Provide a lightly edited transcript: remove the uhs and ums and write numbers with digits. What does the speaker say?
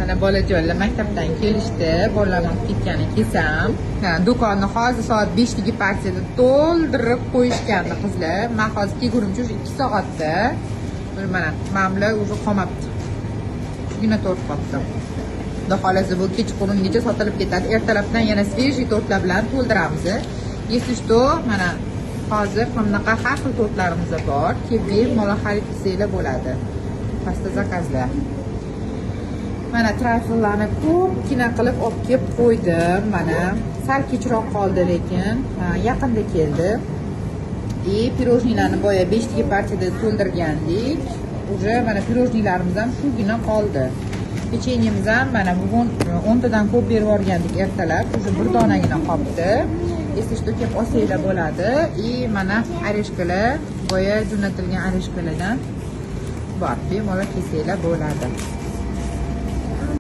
Mana, bolajonlar maktabdan kelishdi. Bolalarni olib ketgani kelsam, ha, do'konni hozir soat 5dagi partiyada to'ldirib qo'yishgandi, qizlar. Man hozir kelgunimcha уже 2 soatda. Mana bular уже qolmabdi, shugina tort qolibdi. Xudo xohlasa, bu kechqurungacha sotilib ketadi. Ertalabdan yana свежий tortlar bilan to'ldiramiz. Если что, mana hozir mana bunaqa har xil tortlarimiz bor, kelib bemalol xarid qilsanglar bo'ladi. Pastda zakazlar. Mana, trayfllarni ko'pgina qilib olib kelib qo'ydim. Mana, sal kechroq qoldi, lekin ha, yaqinda keldi. И пирожный larni boya 5dagi partiyada to'ldirgandik уже. Mana, пирожный larimiz ham shugina qoldi. Pechenyemiz ham mana bugun 10 tadan ko'p berib yuborgandik ertalab, уже bir donagina qolibdi. Если что, kelib olsanglar bo'ladi. И mana, орешка lar, boya jo'natilgan орешка lardan bor, bemalol kelsanglar bo'ladi.